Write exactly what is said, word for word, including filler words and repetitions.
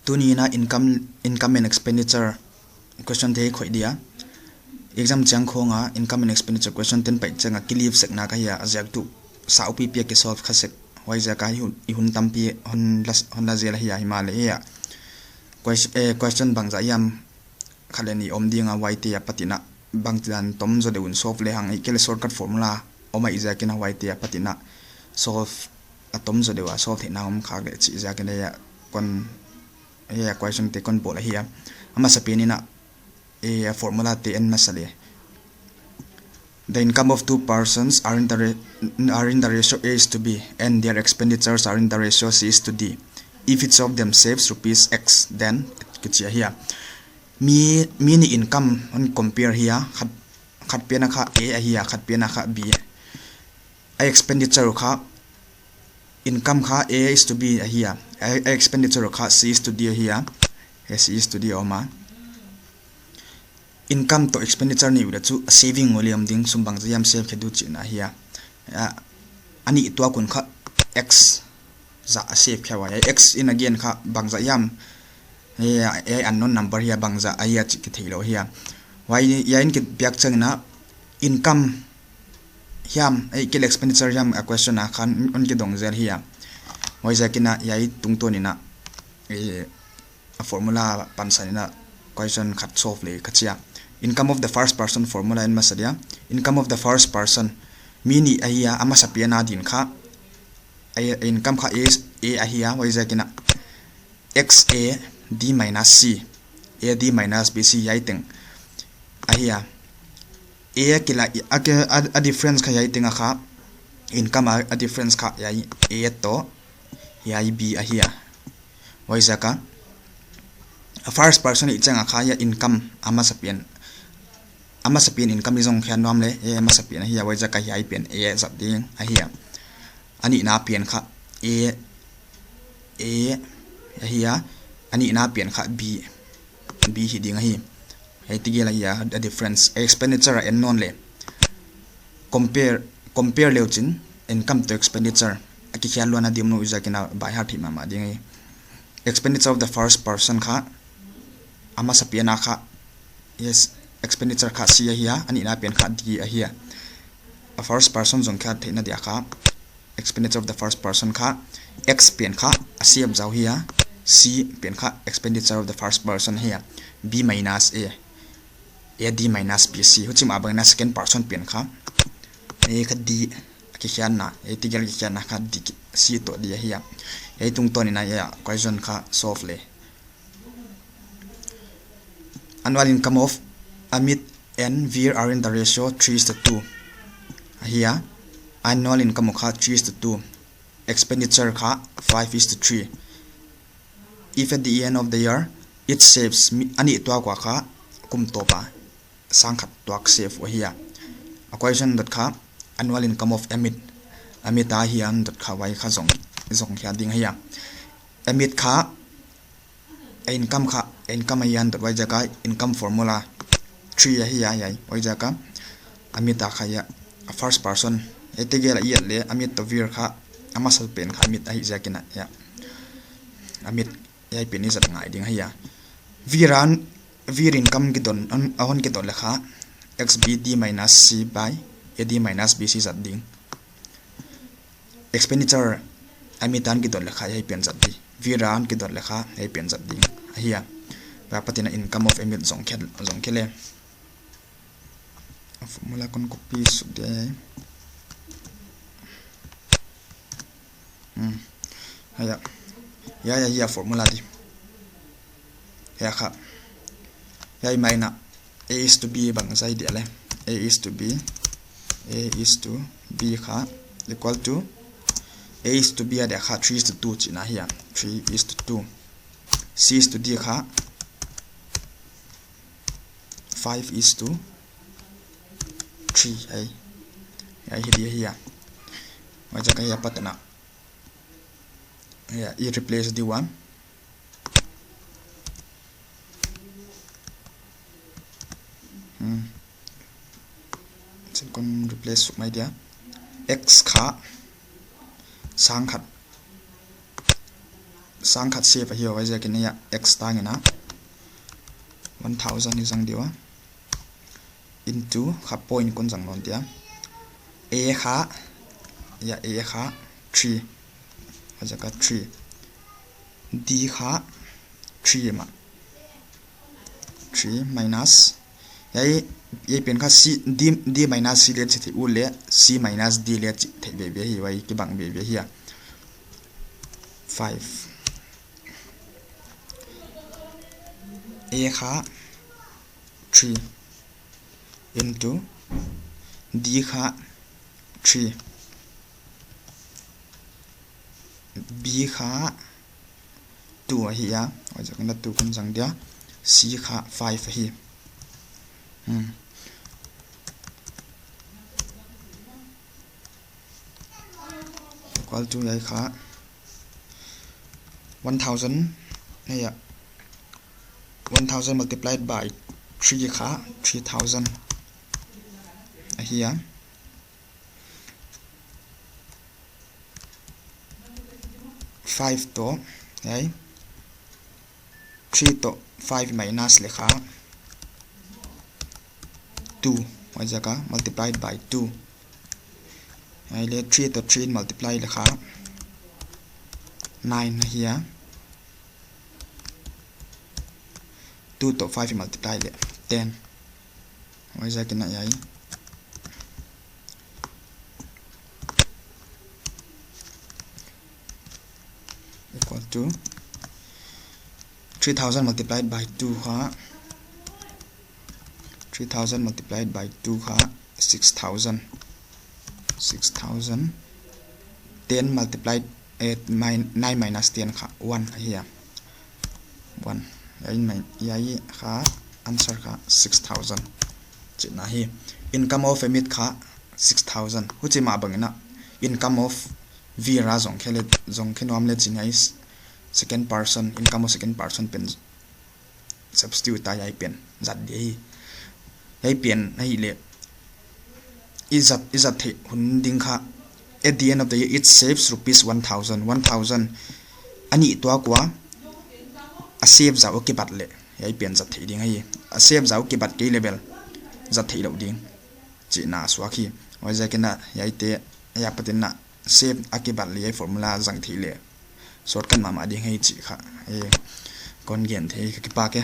Tuni in a income, income and expenditure question te khoih dia. Exam chiang khong a income and expenditure question ten pai chiang a ki leave sek na ka hia, a ziak tuh sau pipi a ki solve kha sek. Huaiziak a i hun, i hun tampi hon la, hon la zel a hia, himahleh hia. Ques-, eh, question bangzah hiam khat leh nih om ding a, huaite apat in a bangchidan tom zaw deuh in solve le hang, ahihkeileh shortcut formula om ahih ziak in a huaite apat in a solve a tom zaw deuh a solve theihna om khak leh chih ziak in a kon, eh, question te kon bawl a hia. A masapen in a, eh, formula te en masa le. The income of two persons are in the ra-, are in the ratio A is to B, and their expenditures are in the ratio C is to D. If each of them saves rupees X, then kichi a hia. Mi, mi nih income hon compare hia, khat, khat pen a kha A a hia, khat pen a kha B. A expenditure kha, income kha A is to B a hia, a, a expenditure kha C is to D a hia, a C is to D a om a. Income toh expenditure nih uh leh chu a saving ngol leh om ding, sum bangzah hiam save khe di uh chihna hia. A, a nih tuak un kha X zah a save khe ua, X in a gen kha bangzah hiam, eh, eh, unknown number hia, bangzah a hia chih kitheilou hia. Huai, hiai in kipiak chiang in a income hiam, eh, ahihkeileh expenditure hiam a question a khan hon kidong zel hia. Huaiziak in a hiai tungtawn in a, eh, a formula pansan in a question khat solve le ka chi a. Income of the first person formula en masa dia. Income of the first person, mi nih a hia, a masapen a din kha, a, income kha A, A a hia, huaiziak in a X A D minus C, A D minus B C hiai teng a hia. A kila, a, a, a difference kha hiai teng a kha, income a, a difference kha hiai A toh hiai B a hia. Huaiziak a, a first person i chang a kha hiai income a masapen, a masapen income i zong khian nuam le, eh, a masapen a hia, huaiziak a hiai pen A zat ding a hia. A nihna pen kha A, A a hia, a nihna pen kha B, B hi ding ahi. Hiai tegel a hia, a difference, expenditure a en nawn le. Compare, compare le uchin, income toh expenditure a kikhial luan a dim uh ziak in a by heart hi mahmah ding ahi. Expenditure of the first person kha, a masapen a kha, yes, expenditure kha C a hia, a nihna pen kha D a hia. A first person zong khiat theihna dia kha, expenditure of the first person kha, X pen kha a C a zat hia, C pen kha expenditure of the first person hia, B minus A, A D minus B C, huchi mah bang in a second person pen kha, A kha D, a kikhiatna, A tegel kikhiatna kha D, C toh D a hia. Hiai tungtawn in a, hiai question kha solve le. Annual income of Amit and Veer are in the ratio three is to two a hia. Annual income kha three is to two. Expenditure kha five is to three. If at the end of the year, it saves, mi, a nih tuak ua kha kum tawp a sang khat tuak save uh a hia. A question dot kha, annual income of Amit, Amit a hiam dot kha huai kha zong, zong khia ding a hia. Amit kha, a income kha, income a hiam dot huaiziak a income formula three a hia hiai, huaiziak a Amit a kha hia, a first person. Hiai tegel a i et le, Amit toh Veer kha, a masapen kha Amit ahih ziak in a hia. Amit hiai pen i zat ngai ding a hia. Veer in, Veer income kidon, a hon kidot le kha, X B D minus C by A D minus B C zat ding. Expenditure Amit in kidot le kha hiai pen zat di. Veer in kidot le kha hiai pen zat ding a hia. Huai apat in a income of Amit zong khe, zong khe le. Formula kon copy suk di. Hmm. Hiai a. Hiai a, hiai a formula di. Hiai kha. Hiai mah in a A is to B bangzah di le. A is to B. A is to B kha equal to, A is to B a dia kha three is to two chihna hia. Three is to two. C is to D kha five is to three ai. Ai hi dia hia. Huaiziak a hiai apat in a, hiai i replace di ua. Hmm. Sin kon replace suk mai dia. X kha sang khat sang khat save ahi, huaiziakin hiai a x tang in a one thousand i zang di ua. Into kha point kon zang nawn dia. A kha, hiai a kha three. Huaiziak a three. D kha three mah. Three minus. Hiai, hiai pen kha C, D, D minus C le chi theih uleh, C minus D le chi theih veve hi, huai kibang veve hi a. Five. A kha three into D kha three. B kha two ahi a, huaiziakin a two kon zang dia, C kha five ahi. Hmm. Equal to hiai kha one thousand, hiai a, one thousand multiplied by three kha three thousand ahi a. Five toh, hiai, three toh five minus leh kha two, huaiziak a multiplied by two. Hiai leh three toh three multiply leh kha nine ahi a. Two toh five multiply leh ten. Huaiziakin a hiai equal to three thousand multiplied by two kha, three thousand multiplied by two kha six thousand. Six thousand. Ten multiplied, eh, min-, nine minus ten kha one ahi a. One. Hiai in mai, hiai kha answer kha six thousand. Chihna hi. Income of a mid kha six thousand. Huchi mah bangin a income of V R a zong khe leh, zong khe nuam leh chin hiai s-, second person, income of second person pen substitute ta hiai pen zat di hi. Hiai pen ahihleh i zat, i zat theih hun ding kha, at the end of the year, it saves rupees one thousand. One thousand a nih tuak ua, a save zah uh kibat leh hiai pen zat theih ding ahi. A save zah uh kibat kei leh bel zat theih lou ding. Chihna suak hi. Huaiziakin a hiaite, hiai apatin a save a kibat leh hiai formula zang theih leh shortcut mahmah ding hi chih kha. Eh, kon gen thei ka kipak e.